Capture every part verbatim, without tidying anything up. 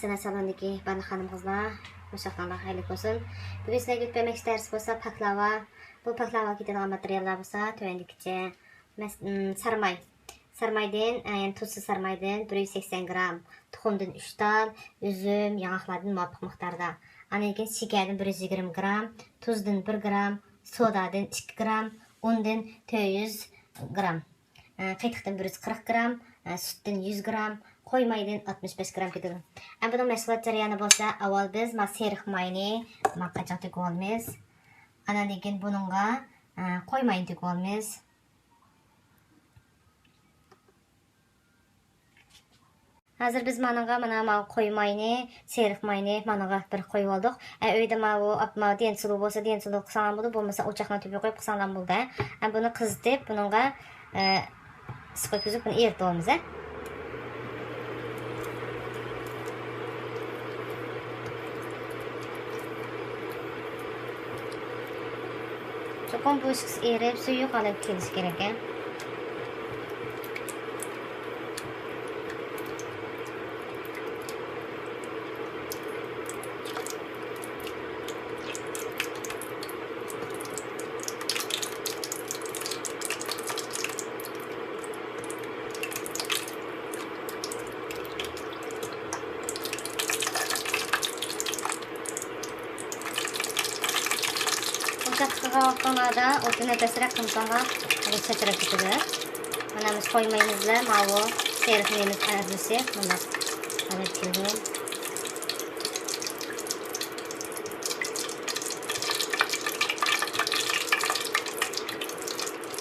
سەنئەت سالونىدىكى بارلىق خانىم-قىزلار، بوش ۋاقتىڭلار خەيرلىك بولسۇن. بۈگۈن سىلەرگە ئۆتۈپ بەرمەكچى دەرس بولسا پاكلاۋا. بۇ پاكلاۋاغا كېتىدىغان ماتېرىياللار بولسا تۆۋەندىكىچە. مەس-، ئىم، سارماي. سارمايدىن، ئە، يەنى تۇزسىز سارمايدىن بىر يۈز سەكسەن گرام، تۇخۇمدىن ئۈچ تال، ئۈزۈم، ياڭاقلاردىن مۇۋاپىق مىقداردا. ئاندىن كېيىن شېكەردىن بىر يۈز يىگىرمە گرام، تۇزدىن بىر گرام، سودادىن ئىككى گرام، ئۇندىن تۆت يۈز گرام. ئە، قېتىقتىن بىر يۈز قىرىق گرام، ئە، سۈتتىن يۈز گرام، قوي مايىدىن ئاتمىش بەش گرام كېتىدۇ. ئە، بۇنىڭ مەشغۇلات جەريانى بولسا، ئاۋۋال بىز ما سېرىق ماينى ما قاچاق تۆكۈۋالىمىز. ئاندىن كېيىن بۇنىڭغا، ئە، قوي ماينى تۆكۈۋالىمىز. ھازىر بىز مانىڭغا مانا ما قوي ماينى، سېرىق ماينى مانىڭغا بىر قويۇۋالدۇق. ئە، ئۆيدە ماۋۇ، ئاپ-، ماۋۇ دېنسلو بولسا، دېنسلو قىلساڭلار بولىدۇ، بولمىسا ئوچاقنىڭ تۈۋىگە قويۇپ قىلساڭلار بولىدۇ. ئە، بۇنى قىزىتىپ، بۇنىڭغا، ئە، ئىسقا كۈزۈپ، بۇنى ئېرىتىۋالىمىز، ئە. چوقۇم بۇ ئىككىسى ئېرىپ، سۇيۇق ھالەتكە كېلىشى كېرەك، ئە. ئوچاققا قىلغان ۋاقتىڭلاردا ئوتۇنى پەسرەك قىلساڭلار، بۇ چاچراپ كېتىدۇ. مانا بىز قوي مايىمىز بىلەن ماۋۇ سېرىق مېيىمىز ئارىلىشىپ، مۇنداق ھالەتكە كېلىدۇ.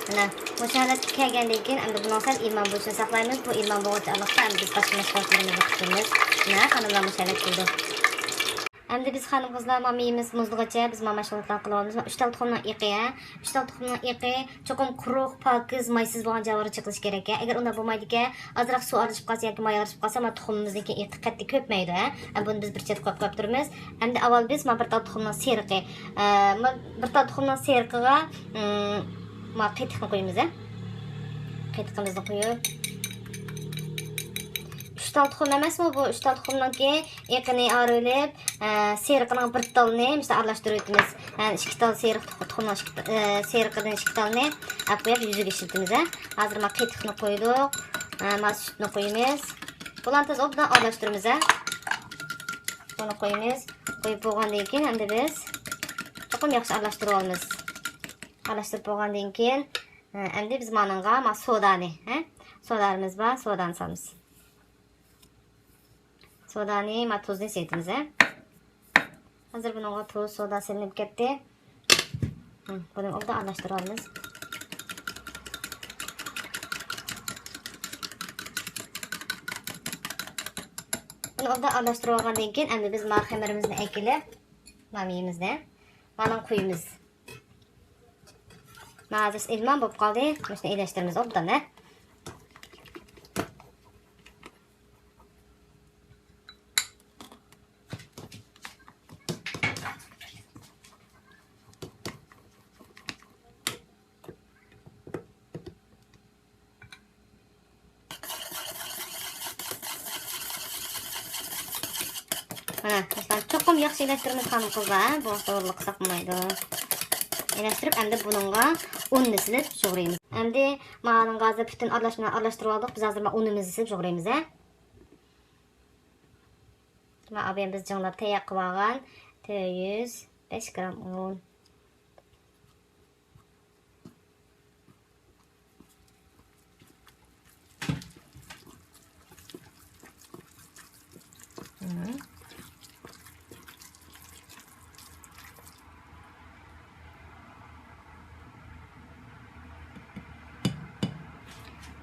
مانا مۇشۇ ھالەتكە كەلگەندىن كېيىن، ئەمدى بۇنىڭ سەل ئىلمان بولۇشىنى ساقلايمىز. بۇ ئىلمان بولغۇچە ئارىلىقتا ئەمدى بىز باشقا مەشغۇلاتلىرىمىزنى قىلىمىز. مانا خانىملار مۇشۇ ھالەتكە كېلىدۇ. ئەمدى بىز خانىم-قىزلار ما مېيىمىز مۇزلىغىچە بىز ما مەشغۇلاتلارنى قىلىۋالىمىز. ئۈچ تال تۇخۇمنىڭ ئېقى، ھە؟ ئۈچ تال تۇخۇمنىڭ ئېقى چوقۇم قۇرۇق، پاكىز، مايسىز بولغان جاۋھارغا چېقىلىشى كېرەك، ھە؟ ئەگەر ئۇنداق بولمايدىكەن، ئازراق سۇ ئارىلىشىپ قالسا ياكى ماي ئارىلىشىپ قالسا، ما تۇخۇمىمىزنىڭكى ئېقى قەتئىي كۆپمەيدۇ، ھە؟ ئە، بۇنى بىز بىر چەتكە قويۇپ قويۇپ تۇرىمىز. ئەمدى ئاۋۋال بىز ما بىر تال تۇخۇمنىڭ سېرىقى، ئە، ما بىر تال تۇخۇمنىڭ سېرىقىغا، ئىم، ما قېتىقنى قويىمىز، ھە؟ قېتىقىمىزنى قويۇپ، ئۈچ تال تۇخۇم ئەمەسمۇ بۇ؟ ئۈچ تال تۇخۇمنىڭكى ئېقىنى ئايرىۋېلىپ، ئە، سېرىقىنىڭ بىر تالىنى مىسال ئارىلاشتۇرۇۋېتىمىز. ئە، ئىككى تال سېرىق تۇخ-، تۇخۇمنىڭ ئىككى تا-، ئە، سېرىقىدىن ئىككى تالنى ئەپ قويۇپ يۈزىگە ئىشلىتىمىز، ھە. ھازىر ما قېتىقنى قويدۇق. ئە، ما سۈتنى قويىمىز. بۇلارنى تېز ئوبدان ئارىلاشتۇرىمىز، ھە. بۇنى قويىمىز. قويۇپ بولغاندىن كېيىن ئەمدى بىز چوقۇم ياخشى ئارىلاشتۇرۇۋالىمىز. ئارىلاشتۇرۇپ بولغاندىن كېيىن، ئە، ئەمدى بىز مانىڭغا ما سودانى، ھە. سودانىمىز بار، سودانى سالىمىز. سودانى، ما تۇزنى سېلىۋېتىمىز، ھە. ھازىر بۇنىڭغا تۇز، سودا سېلىنىپ كەتتى. ھە، بۇنى ئوبدان ئارىلاشتۇرۇۋالىمىز. بۇنى ئوبدان ئارىلاشتۇرۇۋالغاندىن كېيىن، ئەمدى بىز ما خېمىرىمىزنى ئەكېلىپ، ما مېيىمىزنى مانىڭغا قۇيىمىز. ما ھازىر ئىلمان بولۇپ قالدى. مۇشۇنى ئېلىشتۇرىمىز ئوبدان، ھە. مانا، دوستلار، چوقۇم ياخشى ئىلەشتۈرىمىز خانىم-قىزلار، بۇ توغرىلىق ساقلىمايدۇ. ئىلەشتۈرۈپ، ئەمدى بۇنىڭغا ئۇننى سېلىپ يۇغۇرىمىز. ئەمدى مانىڭغا ھازىر پۈتۈن ئارىلاشما ئارىلاشتۇرۇپ ئالدۇق، بىز ھازىر ما ئۇنىمىزنى سېلىپ يۇغۇرىمىز، ھە. ما ئابايام بىز جىڭلاپ تەييار قىلىۋالغان تۆت يۈز بەش گرام ئۇن.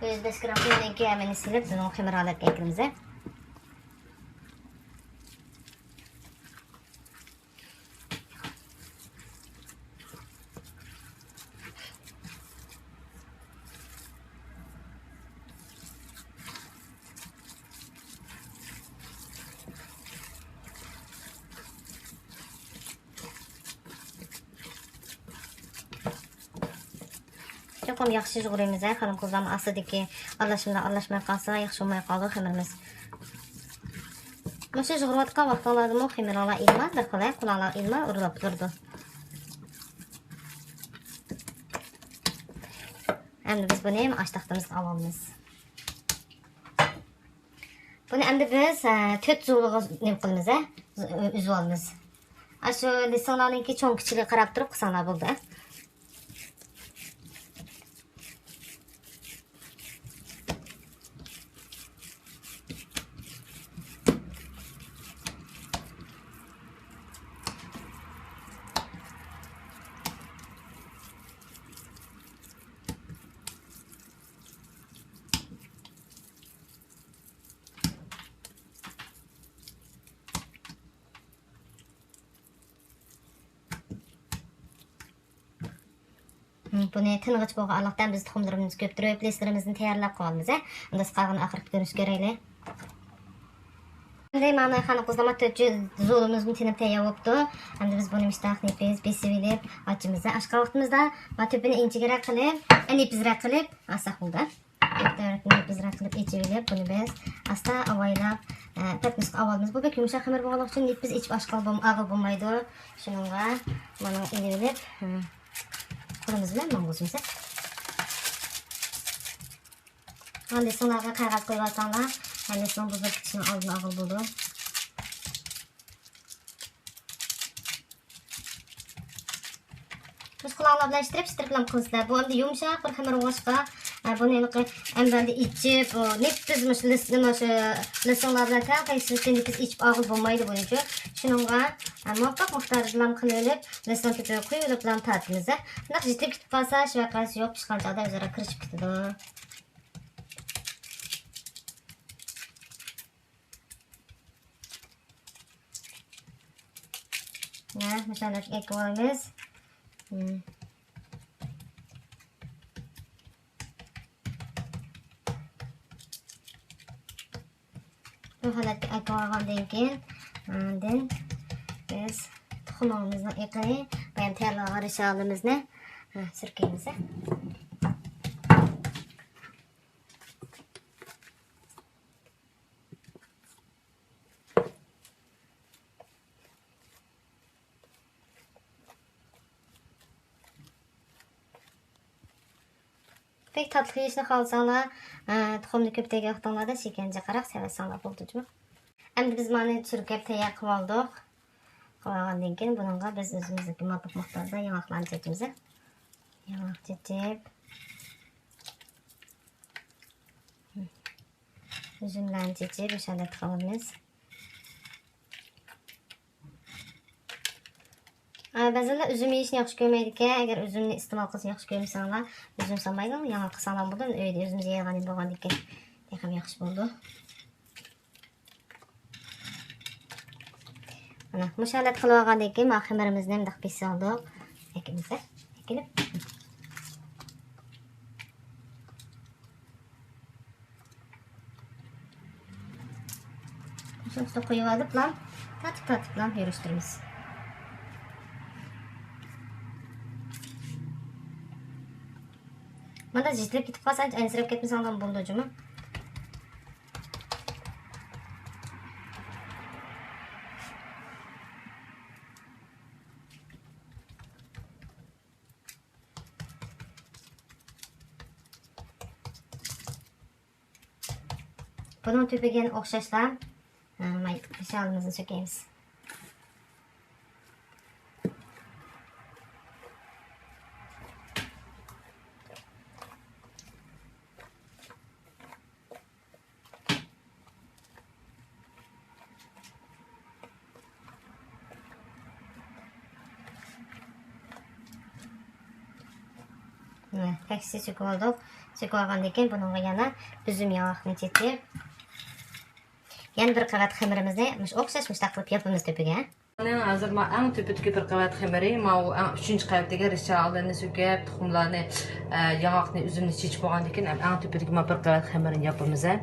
يۈز بەش گرام قىلغاندىن كېيىن ھەممىنى سېلىپ، بۇنىڭ خېمىر ھالەتكە كەلتۈرىمىز. چوقۇم ياخشى يۇغۇرىمىز، ھە، خانىم-قىزلار، ئاستىدىكى ئارىلاشمىلار ئارىلاشماي قالسا، ياخشى بولماي قالىدۇ خېمىرىمىز. مۇشۇ يۇغۇرۇۋاتقان ۋاقتىڭلاردىمۇ خېمىرىڭلار ئىلما، بىر خىل قۇلاقلار ئىلما ئۇرۇلۇپ تۇرىدۇ. ئەمدى بىز بۇنى ئاش تاختىمىزغا ئالىمىز. بۇنى ئەمدى بىز، ئە، تۆت زۇۋۇلغا نېمە قىلىمىز، ئە، ئۈزۈۋالىمىز. ئاشۇ لىسىڭلارنىڭكى چوڭ كىچىكىگە قاراپ تۇرۇپ قىلساڭلار بولدى، ئە. بۇنى تىنغىچە بولغان ئارىلىقتا بىز تۇخۇملىرىمىزنى كۆپتۈرۈپ، لىسلىرىمىزنى تەييارلاپ قويالمىز، ھە. ئەمدى قالغىنى ئاخىرقى كۆرۈنۈشكە كۆرەيلى. ئەمدى مانا خانىم قىزلار، تۆت يۈز زۇۋۇلىمىزمۇ تېنىپ تەييار بوپتۇ. ئەمدى بىز بۇنى مۇشتاق نېپىز بېسىۋېلىپ ئاچىمىز، ھە. ئاشقان ۋاقتىمىزدا ما تۆپىنى ئىنچىكىرەك قىلىپ، ئە، نېپىزرەك قىلىپ ئالساق بولدى. تەرەپنى بىزرەك قىلىپ ئېچىۋېلىپ، بۇنى بىز ئاستا ئاۋايلاپ، ئە، پەتنۇسقا ئاۋالىمىز. بۇ بەك يۇمشاق خېمىر بولغانلىقى ئۈچۈن نېپىز ئېچىپ ئاشقىلى بولم-، ئاغىلى بولمايدۇ. شۇنىڭغا مانا ئېلىۋېلىپ، ئە، قولىمىز بىلەن ماڭغۇزىمىز. ھە، لىسىڭلارغا قەغەز قويۇۋالساڭلار، ھە، لىسىڭ بۇزۇلۇپ كېتىشىنىڭ ئالدىنى ئالغىلى بولىدۇ. مۇشۇ قۇلاقلار بىلەن ئىتتىرىپ، ئىتتىرىپلا قىلىسىلەر. بۇ ئەمدى يۇمشاق بىر خېمىر بولغاچقا، ئە، بۇنى ھېلىقى ئەمدى ئېچىپ، ئۇ نېپىز مۇشۇ لىس-، مۇشۇ لىسىڭلار بىلەن تەڭ تەڭ نېپىز ئېچىپ ئاغىلى بولمايدۇ بۇنىڭ ئۈچۈن. شۇنىڭغا، ئە، مۇۋاپىق مىقداردا لام قىلىۋېلىپ، لىسىڭ تۈپىگە قويۇۋېلىپ لام تارتىمىز. بۇنداق يىتىلىپ كېتىپ قالسا، شۇ ۋەقەسى يوق، پىشقان چاغدا ئۆزئارا كىرىشىپ كېتىدۇ. ھە، مۇشۇنداق ئېكىۋالىمىز. بۇ ھالەتتە ئەكىۋالغاندىن كېيىن، ئاندىن بىز تۇخۇمىمىزنىڭ ئېقىنى، بايام تەييارلىغان رىشالىمىزنى، ھە، سۈركەيمىز. بەك تاتلىق يېيىشنى خالىساڭلار، ئە، تۇخۇمنى كۆپ دېگەن ۋاقتىڭلاردا شېكەرنى جىقراق سېلىۋەتسەڭلار بولىدۇ جۇمۇ. ئەمدى بىز مانا سۈركەپ تەييار قىلىۋالدۇق. قىلىۋالغاندىن كېيىن بۇنىڭغا بىز ئۆزىمىزنىڭكى مۇۋاپىق مىقداردا ياڭاقلارنى چېچىمىز. ياڭاق چېچىپ، ئۈزۈملەرنى چېچىپ، مۇشۇنداق قىلىمىز. ئە، بەزىلەر ئۈزۈم يېيىشنى ياخشى كۆرمەيدىكەن. ئەگەر ئۈزۈمنى ئىستېمال قىلسا ياخشى كۆرمىسەڭلار، ئۈزۈم سالمايدۇ. ياڭاق قىلساڭلار بولىدۇ. ئۆيدە ئۆزىمىز يەيدىغان بولغاندىكىن تېخىمۇ ياخشى بولىدۇ. مانا، مۇشۇ ھالەت قىلىۋالغاندىن كېيىن، مانا خېمىرىمىزنى مۇنداق بېسىۋالدۇق. ئەكىمىزدە، ئەكىلىپ. مۇشۇ ئۈستىگە قويۇۋالىپلا، تارتىپ-تارتىپلا يۈرۈشتۈرىمىز. مانا يېتىلىپ كېتىپ قالسا، ئەنسىرەپ كەتمىسەڭلار بولىدۇ جۇمۇ. بۇنىڭ تۈپىگە يەنە ئوخشاشلا، ھە، ماي، رىشالىمىزنى سۈركەيمىز. مانا، تەكشى چۆكۈۋالدۇق. چۆكۈۋالغاندىن كېيىن بۇنىڭغا يەنە ئۈزۈم ياڭاقنى چېچىپ، يەنە بىر قەۋەت خېمىرىمىزنى مۇشۇ ئوخشاش مۇشۇنداق قىلىپ ياپىمىز تۆپىگە. مانا ھازىر ما ئەڭ تۆپىدىكى بىر قەۋەت خېمىرى، ماۋۇ ئەڭ ئۈچىنچى قەۋەتتىكى رىشالىنى سۈركەپ، تۇخۇملارنى، ئە، ياڭاقنى، ئۈزۈمنى چېچىپ بولغاندىن كېيىن، ئەڭ تۆپىدىكى ما بىر قەۋەت خېمىرىنى ياپىمىز، ھە.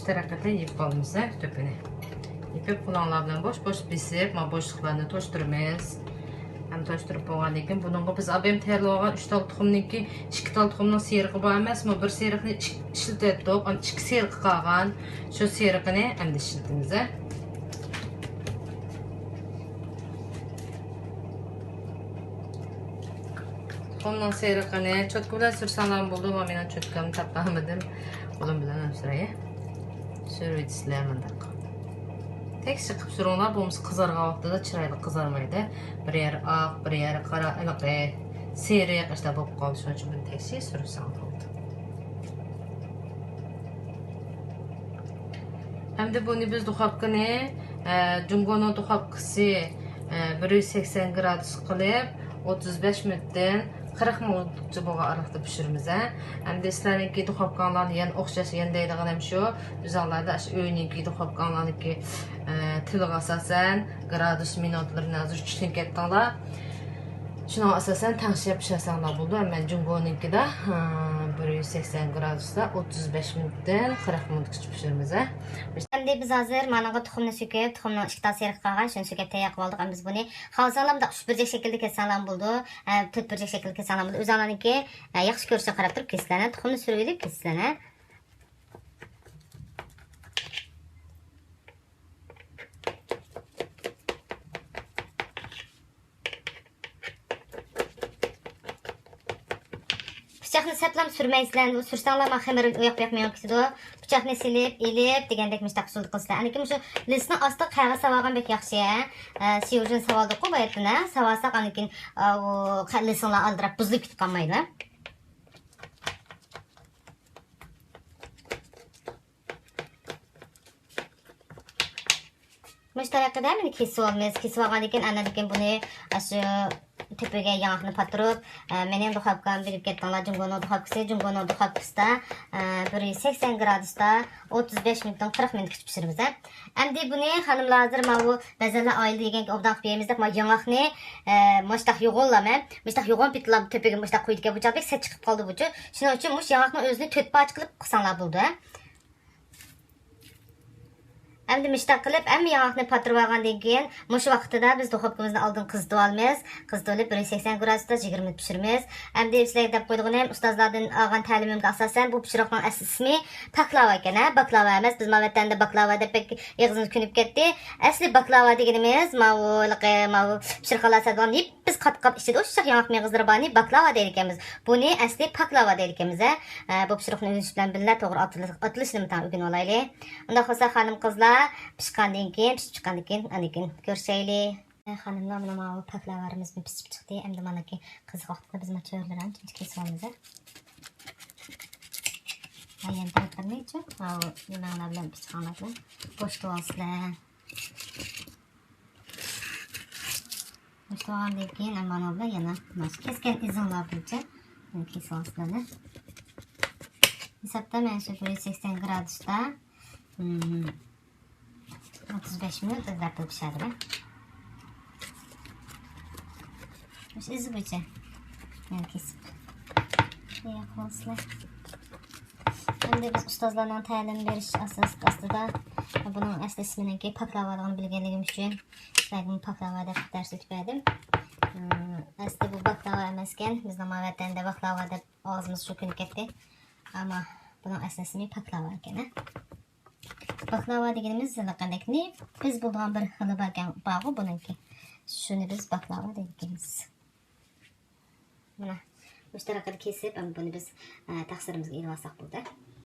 تەرەققىدە يېپىپ ئالىمىز، ھە، تۆپىنى. يېپىپ، قولۇڭلار بىلەن بوش-بوش بېسىپ، ما بوشلۇقلارنى توشتۇرىمىز. ھەم توشتۇرۇپ بولغاندىن كېيىن، بۇنىڭغا بىز ئابىم تەييارلىۋالغان ئۈچ تال تۇخۇمنىڭكى، ئىككى تال تۇخۇمنىڭ سېرىقى بار ئەمەسمۇ، بىر سېرىقنى ئىش-، ئىشلىتىۋەتتۇق. ئەمدى ئىككى سېرىقى قالغان. شۇ سېرىقىنى ئەمدى ئىشلىتىمىز، ھە. تۇخۇمنىڭ سېرىقىنى چوتكا بىلەن سۈرسەڭلارمۇ بولىدۇ، مانا مېنىڭ چوتكامنى تاپالمىدىم. قولۇم بىلەن ھەم سۈرەي. سۈرۈۋېتىسىلەر مۇنداق. تەكشى قىلىپ سۈرۈڭلار، بولمىسا قىزارغان ۋاقتىدا چىرايلىق قىزارمايدۇ. بىر يەر ئاق، بىر يەر قارا، ھېلىقى سېرىق ئىشتا بولۇپ قالىدۇ. شۇنىڭ ئۈچۈن بۇنى تەكشى سۈرسەڭلار بولىدۇ. ئەمدى بۇنى بىز دۇخوپكىنى، ئە، جۇڭگونىڭ دۇخوپكىسى، ئە، بىر يۈز سەكسەن گرادۇس قىلىپ، ئوتتۇز بەش مىنۇتتىن قىرىق مىنۇتقىچە بولغان ئارىلىقتا پىشۇرىمىز، ھە. ئەمدى سىلەرنىڭكى دۇخوپكاڭلارنى يەنە ئوخشاش، يەنە دەيدىغىنىم شۇ، ئۆزۈڭلاردا ئاشۇ ئۆينىڭكى دۇخوپكاڭلارنىڭكى، ئە، تىلىغا ئاساسەن گرادۇس مىنۇتلىرىنى ھازىر چۈشىنىپ كەتتىڭلار. شۇنىڭغا ئاساسەن تەڭشەپ پىشۇرساڭلار بولىدۇ. مەن جۇڭگونىڭكىدە، ھە، بىر يۈز سەكسەن گرادۇستا ئوتتۇز بەش مىنۇتتىن قىرىق مىنۇتقىچە پىشۇرىمىز، ھە. ئەمدى بىز ھازىر مانىڭغا تۇخۇمنى سۆكۈپ، تۇخۇمنىڭ ئىككى تال سېرىق قالغان، شۇنى سۆكۈپ تەييار قىلىۋالدۇق. ئەمدى بىز بۇنى خالىساڭلار مۇنداق ئۈچ بۇرجەك شەكىلدە كەتسەڭلار بولىدۇ. ھە، تۆت بۇرجەك شەكىلدە كەتسەڭلار بولىدۇ. ئۆزۈڭلارنىڭكى، ھە، ياخشى كۆرۈشىگە قاراپ تۇرۇپ كېسىلەر. تۇخۇمنى سۈرۈۋېلىپ كېسىلەر. پىچاقنى سەپلام سۈرمەيسىلەر، سۈرسەڭلار ما خېمىر ئۇياق بۇياق مېڭىپ كېتىدۇ. پىچاقنى سېلىپ، ئېلىپ دېگەندەك مۇشتاق ئۇسۇلدا قىلىسىلەر. ئاندىن كېيىن مۇشۇ لىستنىڭ ئاستىغا قەغەز ساۋالغان بەك ياخشى، ھە. ئە، سيۇجىن ساۋالدۇققۇ باياتتىن، ھە. ساۋالساق ئاندىن كېيىن، ئە، ئۇ قە-، لىستىڭلار ئالدىراپ بۇزۇلۇپ كېتىپ قالمايدۇ، ھە. مۇشۇ تەرىقىدە مېنى كېسىۋالىمىز. كېسىۋالغاندىن كېيىن، ئاندىن كېيىن بۇنى ئاشۇ تۆپىگە ياڭاقنى پاتۇرۇپ، ئە، مېنىڭ دۇخوپكام بىلىپ كەتتىڭلار، جۇڭگونىڭ دۇخوپكىسى، جۇڭگونىڭ دۇخوپكىسىدا، ئە، بىر يۈز سەكسەن گرادۇستا ئوتتۇز بەش مىنۇتتىن قىرىق مىنۇتقىچە پىشۇرىمىز، ھە. ئەمدى بۇنى خانىملار ھازىر ماۋۇ بەزەنلەر ئائىلىدە يېگەنكى ئوبدان قىلىپ يەيمىز دەپ، مانا ياڭاقنى، ئە، مۇشتاق يوغانلام، ھە. مۇشتاق يوغان پېتىلام تۆپىگە مۇشتاق قۇيىدىكەن، بۇ چاغ بەك سەت چىقىپ قالدى بۇچۇ. شۇنىڭ ئۈچۈن مۇشۇ ياڭاقنىڭ ئۆزىنى تۆت پارچە قىلىپ قىلساڭلار بولىدۇ، ھە. ئەمدى مۇشتاق قىلىپ، ھەممە ياڭاقنى پاتۇرۇپ ئالغاندىن كېيىن، مۇشۇ ۋاقتىدا بىز دۇخوپكىمىزنى ئالدىن قىزىتىۋالىمىز. قىزىتىۋېلىپ، بىر يۈز سەكسەن گرادۇستا يىگىرمە مىنۇت پىشۇرىمىز. ئەمدى سىلەرگە دەپ قويىدىغىنىم، ئۇستازلاردىن ئالغان تەلىمىمگە ئاساسەن، بۇ پىشۇرۇقنىڭ ئەسلى ئىسمى پاكلاۋا ئىكەن، ھە؟ باكلاۋا ئەمەس، بىز ماۋۇ ۋەتەندە باكلاۋا دەپ بەك ئېغىزىمىز كۆنۈپ كەتتى. ئەسلى باكلاۋا دېگىنىمىز ماۋۇ، ھېلىقى، ماۋۇ پىشۇرخانىلار ساتىدىغان يىپ بىز قاتقان ئىچىدە ئوششاق ياڭاق مېغىزلىرى بارنى باكلاۋا دەيدىكەنمىز. بۇنى ئەسلى پاكلاۋا دەيدىكەنمىز، ھە. ئە، بۇ پىشۇرۇقنى ئۆگىنىش بىلەن بىللە توغرا ئاتىلىش-، ئاتىلىشىنى تەڭ ئۆگىنىۋالايلى. ئۇنداق بولسا، خانىم-قىزلار، پىشقاندىن كېيىن، پىشىپ چىققاندىن كېيىن، ئاندىن كېيىن كۆرۈشەيلى. ھە، خانىملار، مانا ماۋۇ پاكلاۋالىرىمىزمۇ پىشىپ چىقتى. ئەمدى مانا كېيىن قىزىق ۋاقتىدا بىز ما چۆرىلەرنى ئانچە كېسىۋالىمىز، ھە. ھە، يەنە تەرەپلىرىنىچۇ، ماۋۇ نېمەڭلار بىلەن، پىچىقىڭلار بىلەن بوشىتىۋالسىلەر. بوشىتىۋالغاندىن كېيىن، مانا بۇلار يەنە مانا شۇ كەسكەن ئىزىڭلار بويىچە يەنە كېسىۋالسىلەر. ھېسابتا مەن شۇ بىر يۈز سەكسەن گرادۇستا، مم، ئوتتۇز بەش مىنۇت ئىزدەپ پىشىردىم. مۇشۇ ئىزى بويىچە يەنە كېسىپ تەييار قىلىۋالسىلەر. ئەمدى بىز ئۇستازلارنىڭ تەلىم بېرىش ئاساسى ئاستىدا بۇنىڭ ئەسلى ئىسمىنىڭكى پاكلاۋالىقىنى بىلگەنلىكىم ئۈچۈن سىلەرگىمۇ پاكلاۋا دەپ دەرس ئۆتۈپ بەردىم. ئەسلى بۇ باكلاۋا ئەمەسكەن، بىزنىڭ ما ۋەتەندە باكلاۋا دەپ ئاغزىمىز چۆكۈنۈپ كەتتى. ئەمما بۇنىڭ ئەسلى ئىسمى پاكلاۋا ئىكەن، ھە. باكلاۋا دېگىنىمىز ھېلىقىدەك نېپىز بولىدىغان بىر خىلى باركەن، بارغۇ بۇنىڭكى. شۇنى بىز باكلاۋا دەيدىكەنمىز. مانا، مۇشۇ تەرىقىدە كېسىپ، ئەمدى بۇنى بىز، ئە، تەخسىرىمىزگە ئېلىۋالساق بولدى.